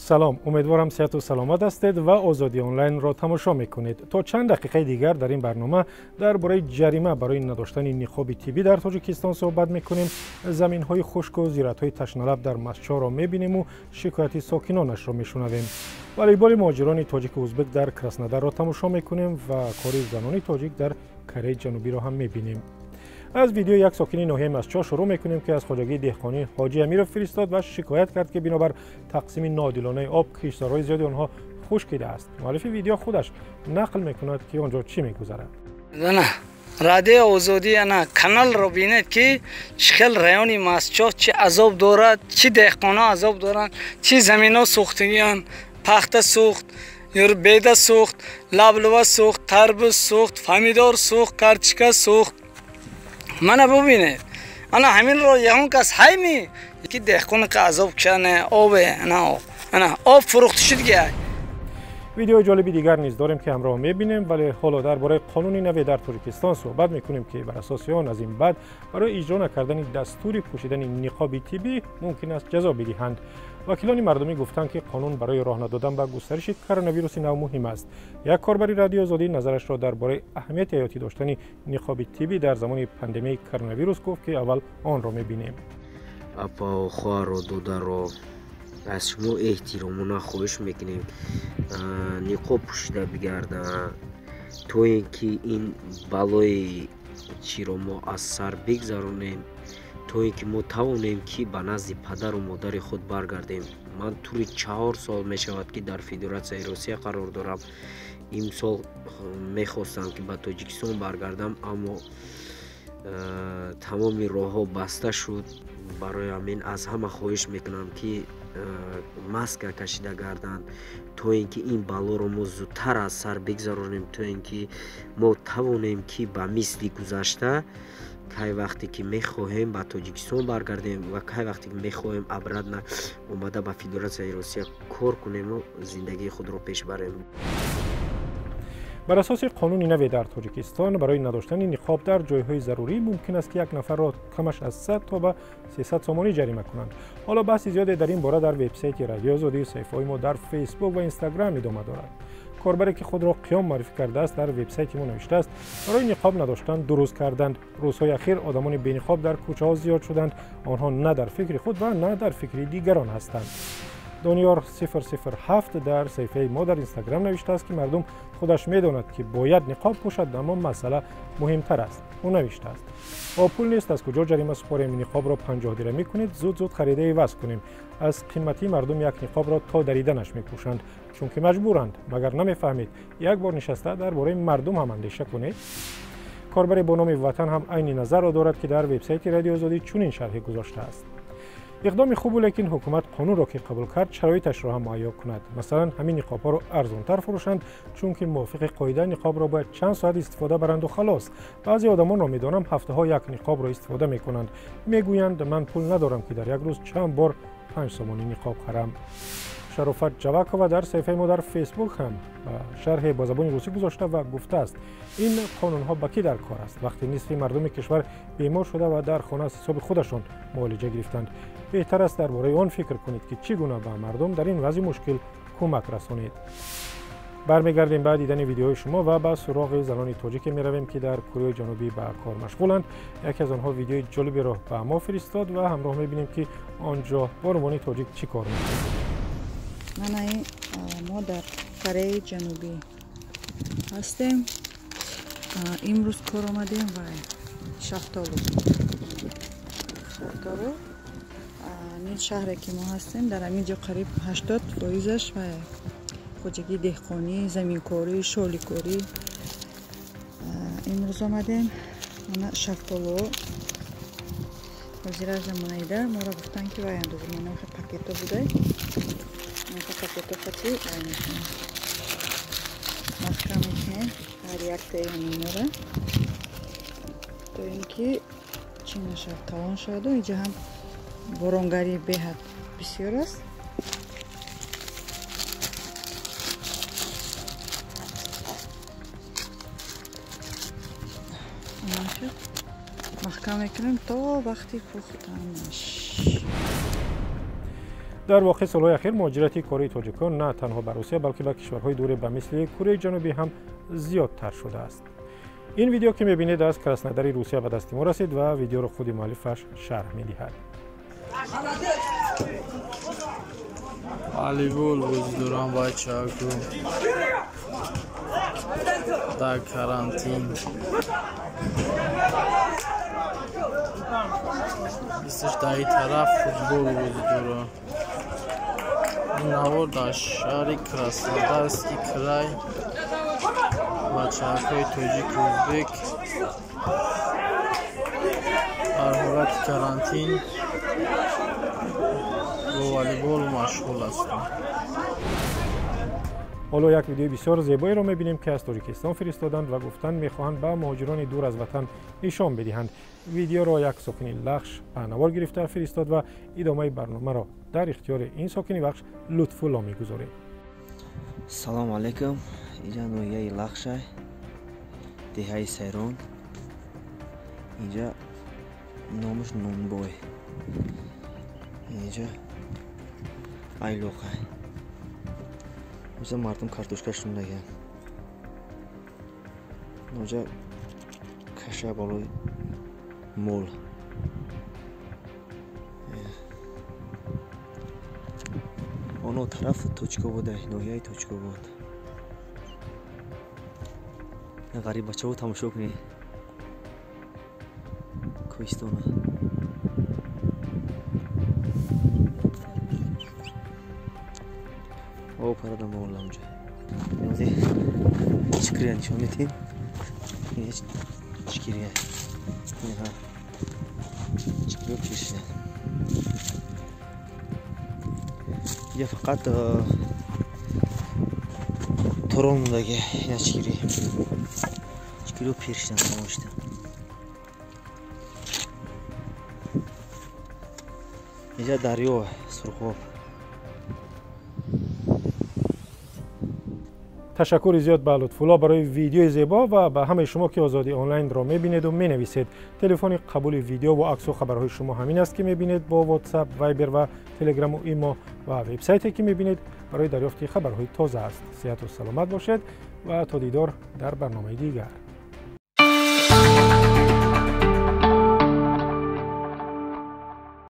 Салом, умедворам сиҳату саломат ҳастед ва Озодӣ онлайнро тамошо мекунед. То чанд дақиқаи дигар дар ин барнома дар бораи ҷарима барои надоштани ниқоби тиббӣ дар Тоҷикистон суҳбат мекунем, заминҳои хушку зироатҳои ташналаб дар Мастчоҳро мебинему шикояти сокинонашро мешунавем. Волейболи муҳоҷирони тоҷику узбек дар Краснодарро тамошо мекунем ва кори занони тоҷик дар Кореяи Ҷанубиро ҳам мебинем. Аз видеои як сокини ноҳияи Мастчоҳ шурӯъ мекунем, ки аз хоҷагии деҳқонӣ Ҳоҷи Амиров фиристод ва шикоят кард, ки бинобар тақсими ноодилонаи об киштзорҳои зиёди онҳо хушкидааст. Муаллифи видео худаш нақл мекунад, ки он ҷо чӣ мегузарад. Радиои Озодӣ ана каналро бинед, ки чӣ хел райони Мастчоҳ чӣ азоб дорад, чӣ деҳқонҳо азоб доранд, чӣ заминҳо сӯхтагианд, пахта сӯхт, беда сӯхт, лаблува сӯхт, тарбуз сӯхт, помидор сӯхт, картошка сӯхт. Мана бубинед, ана ҳаминро ягон кас ҳайми ки деҳқон ки азоб кашане, обе ана об, ана об фурӯхта шуд ки. Видеои ҷолиби дигар низ дорем, ки ҳамроҳ мебинем, вале ҳоло дар бораи қонуни наве дар Тоҷикистон суҳбат мекунем, ки бар асоси он аз ин баъд барои иҷро накардани дастури пӯшидани ниқоби тиббӣ мумкин аст ҷазо бидиҳанд. Вакилони мардумӣ гуфтанд, ки қонун барои роҳ надодан ба густариши коронавируси нав муҳим аст. Як корбари Радиои Озодӣ назарашро дар бораи аҳамияти ҳаётӣ доштани ниқоби тиббӣ дар замони пандемияи коронавирус гуфт, ки аввал онро мебинем. Апао, хоҳаро, додаро, аз шумо эҳтиромона хоҳиш мекунем, ниқоб пӯшида бигарданд, то ин ки ин балои чиро мо аз сар бигзаронем, то ин ки мо тавонем ки ба назди падару модари худ баргардем. Ман тӯли 4 сол мешавад, ки дар Федератсияи Русия қарор дорам. Имсол мехостам, ки ба Тоҷикистон баргардам, аммо тамоми роҳҳо баста шуд. Барои ҳамин аз ҳама хоҳиш мекунам, ки маска кашида гарданд, то ин ки ин балоро мо зудтар аз сар бигзаронем, то ин ки мо тавонем, ки ба мисли гузашта кай вақте ки мехоҳем ба Тоҷикистон баргардем ва кай вақте ки мехоҳем обратно омада ба Федератсияи Русия кор кунему зиндагии худро пеш барем. Бар асоси қонуни наве дар Тоҷикистон барои надоштани ниқоб дар ҷойҳои зарурӣ мумкин аст, ки як нафарро камаш аз 100 то ба 300 сомонӣ ҷарима кунанд. Ҳоло баҳси зиёде дар ин бора дар вебсайти Радиои Озодӣ, саҳифаҳои мо дар Фейсбук ва Инстаграм идома дорад. Корбаре, ки худро Қиём муаррифӣ кардааст, дар вебсайти мо навиштааст: барои ниқоб надоштан дуруст карданд. Рӯзҳои ахир одамони бениқоб дар кӯчаҳо зиёд шуданд. Онҳо на дар фикри худ ва на дар фикри дигарон ҳастанд. Дониёр 007 дар саҳифаи мо дар Инстаграм навиштааст, ки мардум худаш медонад, ки бояд ниқоб пӯшад, аммо масъала муҳимтар аст. Ӯ навиштааст: бо пул нест, аз куҷо ҷарима супорем? Ниқобро 50 дирам мекунед, зуд-зуд харида иваз кунем. Аз қиматии мардум як ниқобро то дариданаш мепӯшанд, чунки маҷбуранд. Магар намефаҳмед, як бор нишаста дар бораи мардум ҳам андеша кунед? Корбаре бо номи Ватан ҳам айни назарро дорад, ки дар вебсайти Радиои Озодӣ чунин шарҳе гузоштааст: иқдоми хубу, лекин ҳукумат қонунро ки қабул кард, шароиташро ҳам муҳайё кунад. Масалан, ҳамин ниқобҳоро арзонтар фурӯшанд, чунки мувофиқи қоида ниқобро бояд чанд соат истифода баранду халос. Баъзе одамонро медонам, ҳафтаҳо як ниқобро истифода мекунанд. Мегӯянд, ман пул надорам, ки дар як рӯз чанд бор 5 сомонӣ ниқоб харам. Шарофат Ҷавакова дар саҳифаи мо дар Фейсбук ҳам шарҳе бо забони русӣ гузошта ва гуфтааст: ин қонунҳо ба кӣ дар кор аст, вақте нисфи мардуми кишвар бемор шуда ва дар хона аз ҳисоби худашон муолиҷа гирифтанд? Беҳтар аст дар бораи он фикр кунед, ки чӣ гуна ба мардум дар ин вазъи мушкил кӯмак расонед. Бармегардем ба дидани видеои шумо ва ба суроғи занони тоҷике меравем, ки дар Кореяи Ҷанубӣ ба кор машғуланд. Яке аз онҳо видеои ҷолиберо ба мо фиристод ва ҳамроҳ мебинем, ки он ҷо бонувони тоҷик чӣ кор мекунанд. Манаи мо дар Кореяи Ҷанубӣ ҳастем. Имрӯз кор омадем ва шафтолу. Шафтолу ин шаҳре ки мо ҳастем, дар ҳамин ҷо қариб 80%-аш ва хоҷагии деҳқонӣ, заминкорӣ, шоликорӣ. Имрӯз омадем мана шафтолу. Ҳозира замонаида моро гуфтанд, ки вай андоза мана пакето будай. Пакето хати вай мекунем. Маҳкам мекунем ҳар яктаи ҳаминора, то ин ки чӣ нашавад, калон шаваду. Инҷа ҳам боронгарӣ беҳад бисёр аст. Маҳкам мекунем то вақти пухтанаш. Дар воқеъ солҳои ахир муҳоҷирати кории тоҷикон на танҳо ба Русия, балки ба кишварҳои дуре ба мисли Кореяи Ҷанубӣ ҳам зиёдтар шудааст. Ин видео ки мебинед аз Краснодари Русия ба дасти мо расид ва видеоро худи муаллифаш шарҳ медиҳад. Волейбол бозӣ дорам бачаҳако дар карантин. Бисташ дар ин тараф футбол бозӣ дорам. Ин навор дар шаҳри Краснодарский край бачаҳакҳои тоҷику ӯзбек дар ҳолати карантин бо волейбол машғул ҳастанд. Ҳоло як видеои бисёр зебоеро мебинем, ки аз Тоҷикистон фиристоданд ва гуфтанд мехоҳанд ба муҳоҷирони дур аз ватан нишон бидиҳанд. Видеоро як сокини Лахш ба навор гирифта фиристод ва идомаи барномаро дар ихтиёри ин сокини Вахш Лутфулло мегузорем. Салому алайкум. Инҷа ноҳияи Лахша, деҳаи Сайрон. Инҷа номаш Нонбой. Инҷа айлоқа. Инҷа мардум картошка шундаган. Инҷа каша болои мол. Оно тараф Точкобод, ноҳияи Точкобод. Ғариб бачаҳо тамошо кунед кӯҳистона. О парада мол онҷа. Чикрия нишон медиҳем. Чикрия. Чикрия пешина. Я фақат торон мондаги ина чикри. Чикриё пир шидан, тамом шидан. Инҷа дарё Сурхоб. Ташаккури зиёд ба Лутфулло барои видеои зебо ва ба ҳамаи шумо, ки Озодӣ онлайнро мебинеду менависед. Телефони қабули видео ва аксу хабарҳои шумо ҳамин аст, ки мебинед бо WhatsApp, Viber ва Телеграму Имо ва вебсайте, ки мебинед барои дарёфти хабарҳои тоза аст. Сиҳату саломат бошед ва то дидор дар барномаи дигар.